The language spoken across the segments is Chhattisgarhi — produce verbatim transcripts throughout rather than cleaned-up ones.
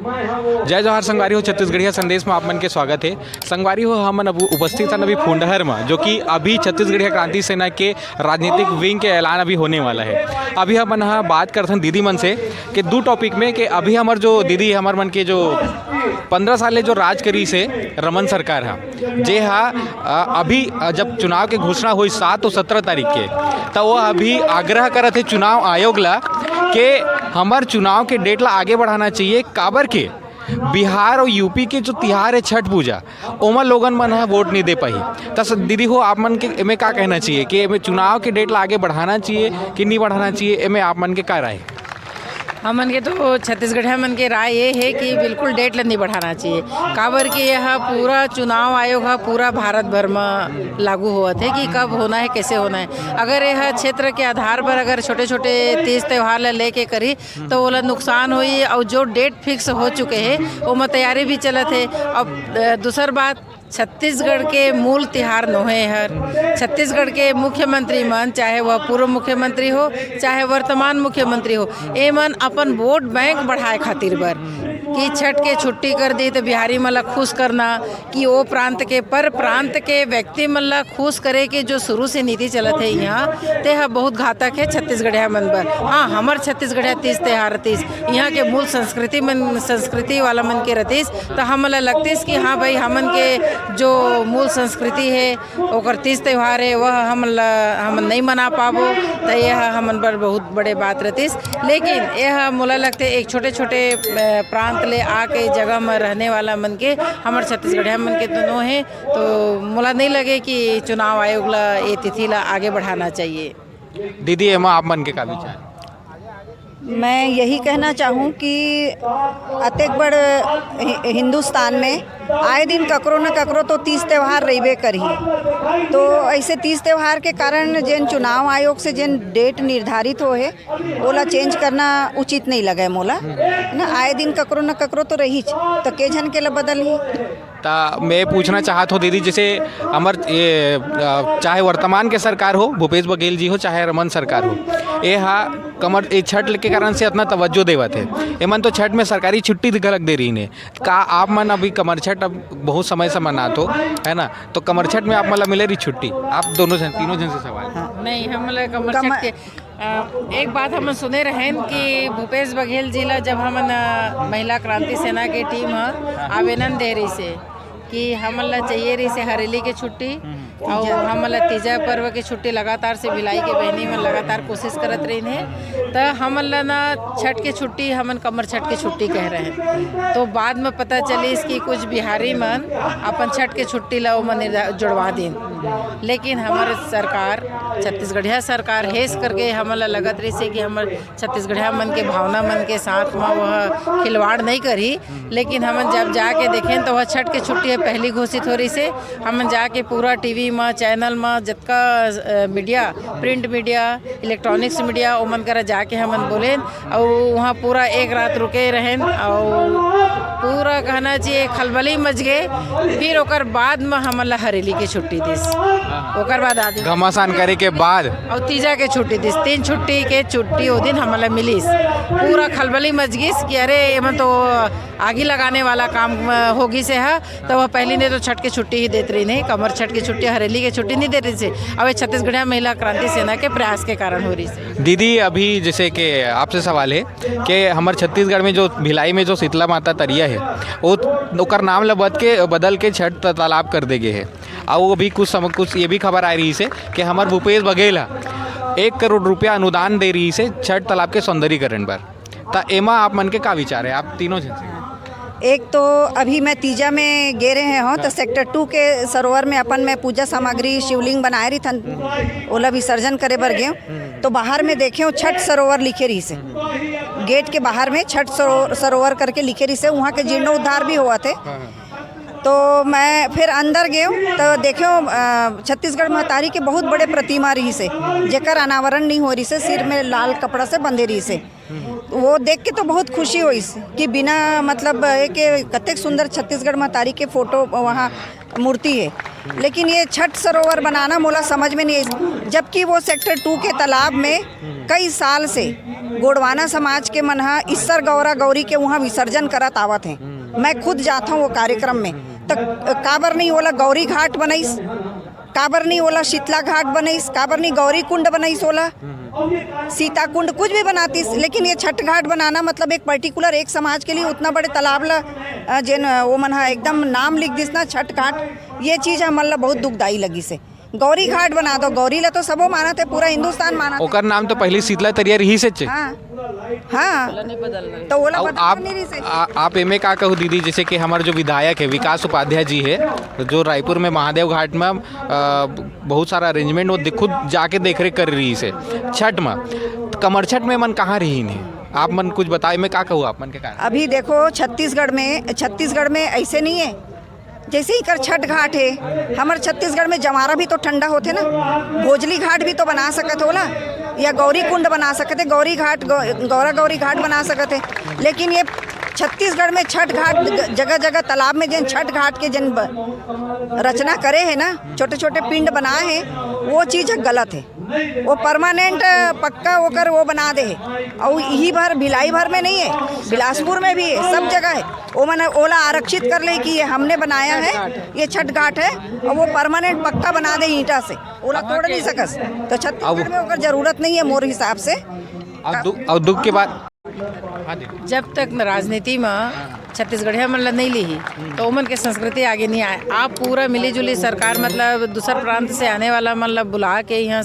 जय जोहार संगवारी हो, छत्तीसगढ़िया संदेश में आप मन के स्वागत है। संगवारी हो, हमन अब उपस्थित हन अभी फुंडहर में, जो कि अभी छत्तीसगढ़िया क्रांति सेना के राजनीतिक विंग के ऐलान अभी होने वाला है। अभी हमन ह बात करथन दीदी मन से कि दू टॉपिक में, कि अभी हमर जो दीदी, हमर मन के जो पंद्रह साल ले जो राज करी से रमन सरकार ह, जे हा अ, अभी अ, जब चुनाव के घोषणा होई सात और सत्रह तारीख के, त वो अभी आग्रह करत हे चुनाव आयोग ला के हमर चुनाव के डेट ला आगे बढ़ाना चाहिए। काबर के बिहार और यूपी के जो तिहार है छठ पूजा, ओमा लोगन मन ह वोट नहीं दे पाही। त स-, दीदी हो, आप मन के एमे का कहना चाहिए कि एमे चुनाव के डेट ला आगे बढ़ाना चाहिए कि नहीं बढ़ाना चाहिए, एमे आप मन के का राय है? हमन के तो छत्तीसगढ़िया मन के राय ये है कि बिल्कुल डेट ला नहीं बढ़ाना चाहिए, काबर कि यह पूरा चुनाव आयोग ह पूरा भारत भर में लागू होवत है कि कब होना है, कैसे होना है। अगर यह क्षेत्र के आधार पर अगर छोटे छोटे तीज त्यौहार ला लेके करी तो ओला नुकसान होई, और जो डेट फिक्स हो चुके है ओमा तैयारी भी चलत है। अब अ, दूसर बात, छत्तीसगढ़ के मूल तिहार नोहे हर। छत्तीसगढ़ के मुख्यमंत्री मन, चाहे वह पूर्व मुख्यमंत्री हो, चाहे वर्तमान मुख्यमंत्री हो, ए मन अपन वोट बैंक बढ़ाए खातिर बर कि छठ के छुट्टी कर दी तो बिहारी मन ला खुश करना, कि ओ प्रांत के, पर प्रांत के व्यक्ति मन ला खुश करे के जो शुरू से नीति चलत है यहाँ, ते ह बहुत घातक है छत्तीसगढ़िया मन बर। हाँ, हमर छत्तीसगढ़िया तीज त्यौहार, तीज यहाँ के मूल संस्कृति मन, संस्कृति वाला मन के रतिस, तो हमन ला लगतिस कि हाँ भाई, हमन के जो मूल संस्कृति है, ओकर तीज त्यौहार है, वह हमन ला, हमन नहीं मना पाबो, तो यह हमन बर बहुत बड़े बात रतिस। लेकिन यह मोला लगते एक छोटे छोटे अ, प्रांत ले आके जगह में रहने वाला मन के, हमर छत्तीसगढ़िया मन के तो नो है, तो मोला नहीं लगे कि चुनाव आयोग ला ये तिथि ला आगे बढ़ाना चाहिए। दीदी, एमा आप मन के का विचार? मैं यही कहना चाहूँ कि अतेक बड़ हि-, हिंदुस्तान में आए दिन ककरो न ककरो तो तीज त्यौहार रहिबे करही। तो ऐसे तीज त्यौहार के कारण जेन चुनाव आयोग से जेन डेट निर्धारित हो है, ओला चेंज करना उचित नहीं लगे मोला, है ना? आए दिन ककरो न ककरो तो रहीच, तो के झन के ला बदलही? त मैं पूछना चाहत हो दीदी, जैसे हमर ये, अ, चाहे वर्तमान के सरकार हो, भूपेश बघेल जी हो, चाहे रमन सरकार हो, ये हा कमर, ये छठ के कारण से इतना तवज्जो देवत है। एमन तो छठ में सरकारी छुट्टी घलक दे रही ने। का आप मन अभी कमर छठ अब बहुत समय से मनात हो, है ना? तो कमर छठ में आप मन ला मिले रही छुट्टी? आप दोनों जन, तीनों जन से सवाल। हाँ। नहीं, हम लोग कमर कम- छठ के, अ, एक बात हम सुने रहेन कि भूपेश बघेल जी ला जब हमन, अ, महिला क्रांति सेना के टीम ह आवेदन दे रही से कि हमन ला चाहिए रही से हरेली के छुट्टी, और हमन ला तीजा पर्व के छुट्टी लगातार से भिलाई के बहनी मन लगातार कोशिश करत रही है, तो हमन ला ना छठ के छुट्टी, हमन कमर छठ के छुट्टी कह रहे हैं। तो बाद में पता चलिस कि कुछ बिहारी मन अपन छठ के छुट्टी ला ओमन निर्धा-, जुड़वा दिन। लेकिन हमर सरकार, छत्तीसगढ़िया सरकार हेस करके हमन ला लगत रहिसे कि हमर छत्तीसगढ़िया मन के भावना मन के साथ म वह खिलवाड़ नहीं करही। लेकिन हमन जब जाके देखेन तो वह छठ के छुट्टी ह पहली घोषित हो रहिसे। हमन जाके पूरा टीवी म, चैनल म, जतका, अ, media, print media, electronics media, ओमन करा जाके हमन बोलेन, अउ वहाँ पूरा एक रात रुके रहेन, अउ पूरा कहना चाहिए खलबली मच गए। फिर ओकर बाद में हमन ला हरेली के छुट्टी दिस, ओकर बाद आदमी घमासान करे के बाद। अउ तीजा के छुट्टी दिस, तीन छुट्टी के छुट्टी वो दिन हमन ला मिलिस। पूरा खलबली मच गिस कि अरे, एमन तो आगी लगाने वाला काम, अ, हो गिस है। तो वह पहली ने तो छठ के छुट्टी ही देत रही नहीं, कमर छठ की छुट्टी, हरेली के छुट्टी नहीं दे रही से। अब ये छत्तीसगढ़िया महिला क्रांति सेना के प्रयास के कारण हो रही से। दीदी, अभी जैसे कि आपसे सवाल है कि हमर छत्तीसगढ़ में जो भिलाई में जो शीतला माता तरिया है, वो ओकर नाम ला बद के, बदल के छठ त-, तालाब कर दे गए है। और वो भी कुछ सम-, कुछ ये भी खबर आ रही से कि हमर भूपेश बघेल ह एक करोड़ रुपया अनुदान दे रही से छठ तालाब के सौंदर्यीकरण पर। त एमा आप मन के का विचार है, आप तीनों जन से? एक तो अभी मैं तीजा में गे रहे हो, तो सेक्टर टू के सरोवर में अपन मैं पूजा सामग्री, शिवलिंग बनाए रहिथन, ओला विसर्जन करे बर गेव। तो बाहर में देखेव, छठ सरोवर लिखे रहिसे, गेट के बाहर में छठ सरो-, सरोवर करके लिखे रहिसे। वहाँ के जीर्णोद्धार भी होवत हे। तो मैं फिर अंदर गेव, तो देखेव, अ, छत्तीसगढ़ महतारी के बहुत बड़े प्रतिमा रहिसे, जेकर अनावरण नहीं हो रहिसे, सिर में लाल कपड़ा से बंधे रहिसे। वो देख के तो बहुत खुशी होइस कि बिना मतलब एक कतेक सुंदर छत्तीसगढ़ महतारी के फोटो वहाँ मूर्ति है, लेकिन ये छठ सरोवर बनाना मोला समझ में नहीं आई, जबकि वो सेक्टर टू के तालाब में कई साल से गोंडवाना समाज के मन ह इस्सर गौरा गौरी के वहाँ विसर्जन करत आवत हैं। मैं खुद जाता हूँ वो कार्यक्रम में, तो काबर नहीं ओला गौरी घाट बनाइस, काबर नहीं ओला शीतला घाट बनाइस, काबर नहीं गौरी कुंड बनाइस ओला, सीता कुंड कुछ भी बनातीस, लेकिन ये छठ घाट बनाना मतलब एक पर्टिकुलर एक समाज के लिए उतना बड़े तालाब ला अ, जेन अ, वो मन ह एकदम नाम लिख दिस ना छठ घाट, ये चीज हमन ला बहुत दुखदाई लगिस हे। गौरी घाट बना दो, गौरी ला तो सबो मानत हे, पूरा हिंदुस्तान मानत हे। ओकर नाम तो पहली शीतला तरिया रहिस हे। हाँ, हाँ, तो ओला अउ बदलना आप नहीं रहिस हे। आ, आप एमे का कहू दीदी, जैसे कि हमार जो विधायक है विकास उपाध्याय जी है, जो रायपुर में महादेव घाट में अ, बहुत सारा अरेंजमेंट वो दे-, खुद जाके देख रेख कर रहिस हे छठ में, कमर छठ में मन कहाँ रहिन हे? आप मन कुछ बताए, मैं का कहूँ आप मन के कारण? अभी देखो छत्तीसगढ़ में, छत्तीसगढ़ में ऐसे नहीं है। जैसे ही कर छठ घाट है, हमर छत्तीसगढ़ में जवारा भी तो ठंडा होथे ना, भोजली घाट भी तो बना सकत होला, या गौरी कुंड बना सकत है, गौरी घाट, गौ-, गौरा गौरी घाट बना सकत है। लेकिन ये छत्तीसगढ़ में छठ घाट ग-, जगह जगह तालाब में जेन छठ घाट के जेन ब-, रचना करे है ना, छोटे छोटे पिंड बनाए हैं, वो चीज गलत है। वो परमानेंट पक्का ओकर वो बना दे है। और यही भर, भिलाई भर में नहीं है, बिलासपुर में भी है, सब जगह है। वो मैंने ओला आरक्षित कर ले कि ये हमने बनाया है, ये छठ घाट है, और वो परमानेंट पक्का बना दे ईंटा से, ओला तोड़ नहीं सकस। तो छत्तीसगढ़ में ओकर जरूरत नहीं है मोर हिसाब से। अब दु-, अब दुख के बाद हाँ जी। जब तक न राजनीति में छत्तीसगढ़िया मन ला नहीं लिही, तो ओमन के संस्कृति आगे नहीं आए। आप पूरा मिली जुली सरकार, मतलब दूसर प्रांत से आने वाला मन ला बुला के यहाँ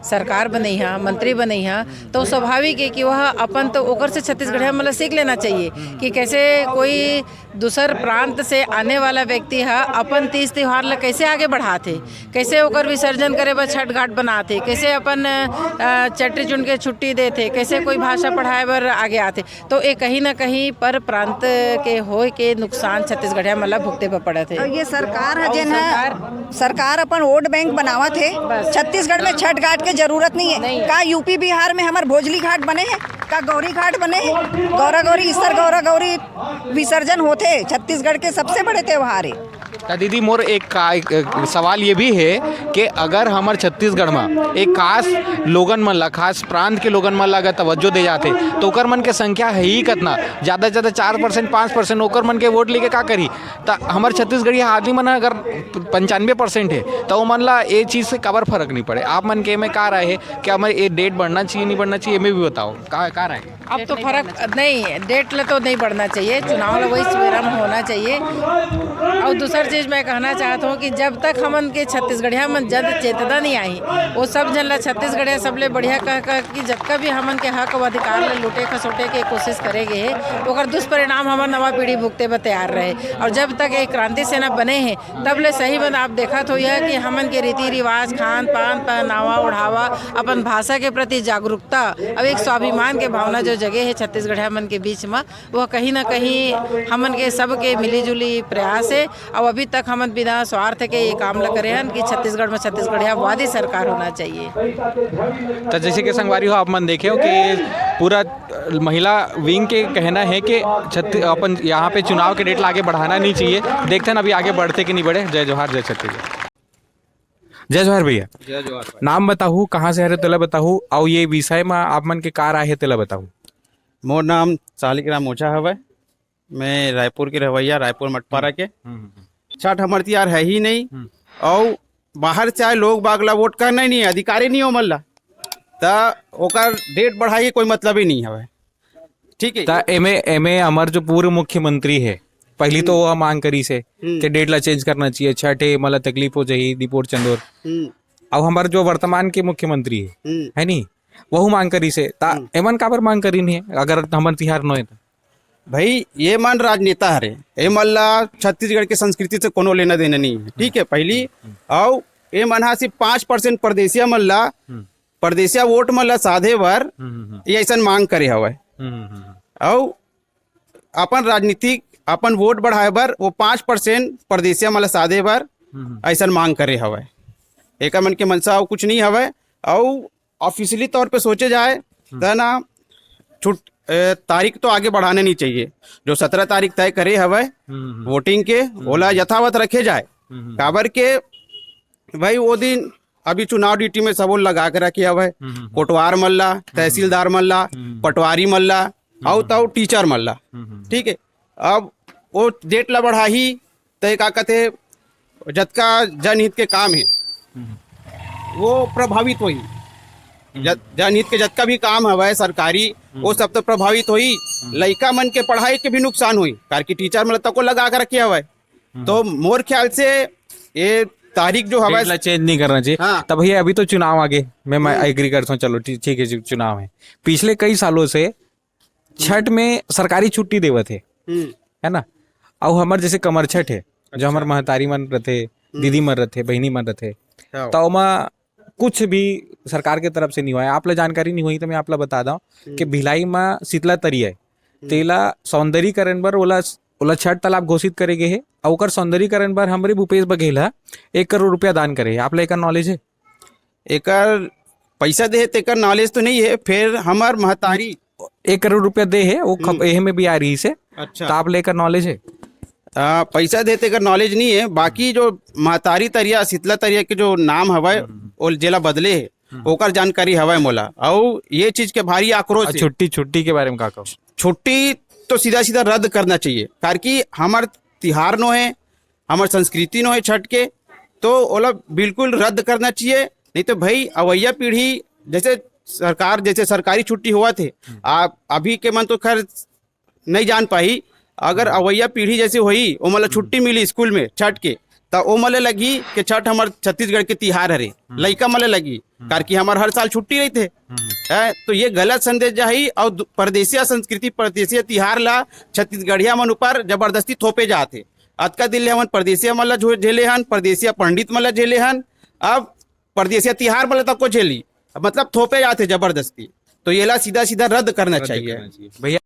सरकार बनई हा, मंत्री बनई हा, तो स्वाभाविक है कि वह अपन तो ओकर से छत्तीसगढ़िया मन ला सीख लेना चाहिए कि कैसे कोई दूसर प्रांत से आने वाला व्यक्ति ह अपन तीज त्योहार ला कैसे आगे बढ़ाथे, कैसे ओकर विसर्जन करे बर छठ घाट बनाथे, कैसे अपन, अ, चट्टी चुन के छुट्टी देथे, कैसे कोई भाषा पढ़ाए बर आगे आथे। तो ये कहीं ना कहीं पर प्रांत के होए के नुकसान छत्तीसगढ़िया मन ला भुगते बर पड़त हे। और ये सरकार ह अउ जेन ह, सरकार सरकार अपन वोट बैंक बनावत हे। बस। छत्तीसगढ़ में छठ घाट के जरूरत नहीं है। नहीं। का यूपी बिहार में हमर भोजली घाट बने हैं? का गौरी घाट बने हैं? गौरा गौरी, ईस्टर गौरा गौरी विसर्जन होथे, छत्तीसगढ़ के सबसे बड़े त्योहार है। त दीदी, मोर एक का, एक सवाल ये भी है कि अगर हमर छत्तीसगढ़ में एक खास लोगन मन ला, खास प्रांत के लोगन मन ला अगर तवज्जो दे जाथे, तो ओकर मन के संख्या है ही कतना? ज़्यादा से ज़्यादा चार परसेंट, पाँच परसेंट ओकर मन के वोट लेके का करी? त हमर छत्तीसगढ़िया आदमी मन अगर पंचानवे परसेंट है, तो ओमन ला ये चीज़ से काबर फर्क नहीं पड़े? आप मन के में का राय है? क्या हमें ये डेट बढ़ना चाहिए, नहीं बढ़ना चाहिए, ये में भी बताओ, का, का राय है? अब तो फर्क नहीं, डेट ला तो नहीं बढ़ना चाहिए, चुनाव ला वही बेरा में होना चाहिए। और दूसर चीज मैं कहना चाहत हूँ कि जब तक हमन के छत्तीसगढ़िया मन जन चेतना नहीं आही, वो सब जन ला छत्तीसगढ़िया सबले बढ़िया कह, कह कि जतका भी हमन के हक अउ अधिकार ला लूटे खसोटे के कोशिश करे गे हे, ओकर दुष्परिणाम हमर नवा पीढ़ी भुगते बर तैयार रहे। और जब तक एक क्रांति सेना बने हे, तब ले सही में आप देखत हो यह कि हमन के रीति रिवाज, खान पान, पहनावा ओढ़ावा, अपन भाषा के प्रति जागरूकता, अब एक स्वाभिमान के भावना जो जगे हे छत्तीसगढ़िया मन के बीच में, वह कहीं ना कहीं हमन के सबके मिली जुली प्रयास है। और अभी तक हमन बिना स्वार्थ के ये काम ल करे हन कि छत्तीसगढ़ में छत्तीसगढ़ियावादी सरकार होना चाहिए। तो जैसे कि संगवारी हो, आप मन देखे हो कि पूरा महिला विंग के कहना है कि छत्ती-, अपन यहाँ पे चुनाव के डेट ला आगे बढ़ाना नहीं चाहिए। देखते हैं अभी आगे बढ़थे कि नहीं बढ़े। जय जोहार, जय छत्तीसगढ़। जय जोहार भैया। जय जोहार भाई। नाम बताहू, कहाँ से हरे तेला बताहू, अउ ये विषय में आप मन के का राय है तेला बताहू। मोर नाम सालिक राम ओझा हवय। मैं रायपुर के रहवैया, रायपुर मटपारा के। हम्म, हम्म, हम्म। छठ हमर तिहार है ही नहीं। हम्म। अउ बाहर से आए लोग बाग ला वोट करना ही नहीं है, अधिकार ही नहीं हो मन ला, त ओकर डेट बढ़ाई के कोई मतलब ही नहीं हवय। ठीक है। त एमे, एमे हमर जो पूर्व मुख्यमंत्री है, पहली तो हम्म। वो मांग करी से हम्म। कि डेट ला चेंज करना चाहिए, छठ है, मतलब तकलीफ हो जाही, दीपोर चंदोर। हम्म। अब हमर जो वर्तमान के मुख्यमंत्री है, हम्म। है नी, वहू मांग करी से, ता हम्म। एमन काबर मांग करी नहीं है, अगर हमर तिहार न होए त? भाई, ये मन राजनेता हरे, ए मन ला छत्तीसगढ़ के संस्कृति से कोनो लेना देना नहीं है, ठीक है, पहली। हम्म। अउ ए मन हा सिर्फ पाँच परसेंट परदेसिया मन ला, हम्म। परदेसिया वोट मन ला साधे बर हम्म, हम्म, हम्म। ये ऐसन मांग करे हवय। हम्म, हम्म, हम्म। अउ अपन राजनीतिक, अपन वोट बढ़ाए बर वो पाँच परसेंट परदेसिया मन ला साधे बर हम्म, हम्म। ऐसन मांग करे हवय। एकर मन के मंशा अउ कुछ नहीं हवय। अउ ऑफिशियली तौर पे सोचे जाए हम्म। त ना छुट-, ए, तारीख तो आगे बढ़ाना नहीं चाहिए। जो सत्रह तारीख तय करे हवय हम्म, हम्म, वोटिंग के, ओला यथावत रखे जाए। हम्म, हम्म। काबर के भाई, वो दिन अभी चुनाव ड्यूटी में सबो लगा के रखे हवय। हम्म, हम्म, हम्म। कोटवार मन ला, हम्म। तहसीलदार मन ला, हम्म। पटवारी मन ला, हम्म। अउ तउ टीचर मन ला। हम्म, हम्म। ठीक है, अब वो डेट ला बढ़ाही, तो का कहते, जतका जनहित के काम है, हम्म। वो प्रभावित होही। हम्म। जत-, जनहित के जतका भी काम हवय सरकारी, वो हम्म। सब तो प्रभावित होही। हम्म। लइका मन के पढ़ाई के भी नुकसान होही, काबर कि टीचर मन ला तको लगा के रखे हवय। हम्म। तो मोर ख्याल से ये तारीख जो हवय डेट ला चेंज नहीं करना चाहिए। हाँ। तब भैया, अभी तो चुनाव आगे, मैं, मैं हम्म। एग्री करता हूँ, चलो ठीक, ठीक है जी, चुनाव है। पिछले कई सालों से छठ में सरकारी छुट्टी देवत है, हम्म। है ना? अउ हमर जैसे कमर छठ है, जो अच्छा। हमर महतारी मन रथे, हम्म। दीदी मन रथे, बहिनी मन रथे, हाँ। तो ओमा कुछ भी सरकार के तरफ से नहीं हुआ है। आप ला जानकारी नहीं हुई तो मैं आप ला बता दूं हम्म। कि भिलाई में शीतला तरिया है, हम्म। तेला सौंदर्यीकरण बर ओला, ओला छठ तालाब घोषित करे गए है, अउ ओकर सौंदर्यीकरण बर हमरे भूपेश बघेल ह एक करोड़ रुपया दान करे है। आप ला एकर नॉलेज है? एकर पैसा दे हे, तेकर नॉलेज तो नहीं है, फिर हमर महतारी एक करोड़ रुपया दे है, वो खप-, हम्म। एहे में भी आ रही से। अच्छा। तो आप ला एकर नॉलेज है? आ, पैसा दे हे, तेकर नॉलेज नहीं है, बाकी जो महतारी तरिया, शीतला तरिया के जो नाम हवय, हम्म। वो जेला बदले है, हम्म। ओकर जानकारी हवय मोला। अउ ये चीज के भारी आक्रोश आ, है। छुट्टी, छुट्टी के बारे में का कहो? छुट्टी तो सीधा सीधा रद्द करना चाहिए, काबर कि हमर तिहार नो है, हमर संस्कृति नो है छठ के, तो ओला बिल्कुल रद्द करना चाहिए। नहीं तो भाई, अवैया पीढ़ी जैसे सरकार, जैसे सरकारी छुट्टी होवत हे, हम्म। आप अभी के मन तो खैर नहीं जान पाही, अगर हम्म। अवैया पीढ़ी जैसे होही, ओमन ला हम्म। छुट्टी मिली स्कूल में छठ के, त ओमन ला लगही कि छठ हमर छत्तीसगढ़ के तिहार हरे, हम्म। लइका मन ला लगही, हम्म। काबर कि हमर हर साल छुट्टी रहिथे। हम्म। है, तो ये गलत संदेश जाही। अउ दु-, परदेसिया संस्कृति, परदेसिया तिहार ला छत्तीसगढ़िया मन ऊपर जबरदस्ती थोपे जात हे। अतका दिन ले हमन परदेसिया मन ला झो-, झेले हन, परदेसिया पंडित मन ला झेले हन, अब परदेसिया तिहार मन ला तको झेली, मतलब थोपे जात हे जबरदस्ती। तो येला सीधा सीधा रद्द करना रद्द चाहिए। करना चाहिए। भैया,